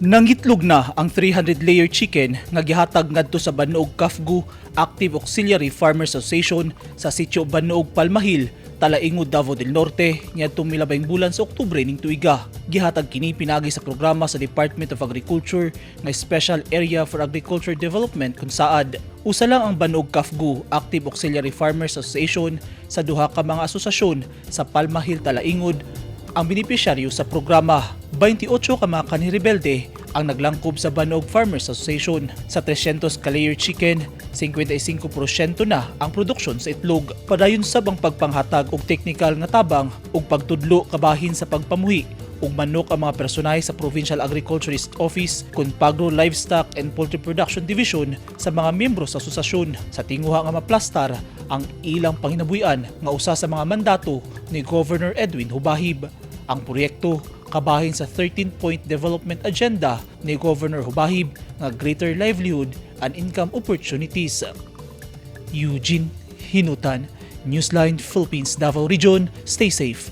Nangitlog na ang 300 layer chicken nga gihatag ngadto sa Banuog CAFGU Active Auxiliary Farmers Association sa sitio Banuog, Palmahil, Talaingod, Davao del Norte niadtong milabayng bulan sa Oktubre ning tuiga. Gihatag kini pinaagi sa programa sa Department of Agriculture nga Special Area for Agriculture Development kun SAAD. Usa lang ang Banuog CAFGU Active Auxiliary Farmers Association sa duha ka mga asosasyon sa Palmahil, Talaingod ang benepisyaryo sa programa. 28 ka mga kanhi rebelde ang naglangkob sa Banog Farmers Association. Sa 300 ka layer chicken, 55% na ang produksyon sa itlog. Padayon sab ang pagpanghatag og technical nga tabang ug pagtudlo kabahin sa pagpamuhi ug manok ang mga personahe sa Provincial Agriculturist Office kun Pagro Livestock and Poultry Production Division sa mga miyembro sa asosasyon sa tinguha nga maplastar ang ilang panginabuhian nga usa sa mga mandato ni Governor Edwin Hubahib. Ang proyekto kabahin sa 13-point development agenda ni Governor Hubahib nga greater livelihood and income opportunities. Eugene Hinutan, Newsline Philippines, Davao Region. Stay safe.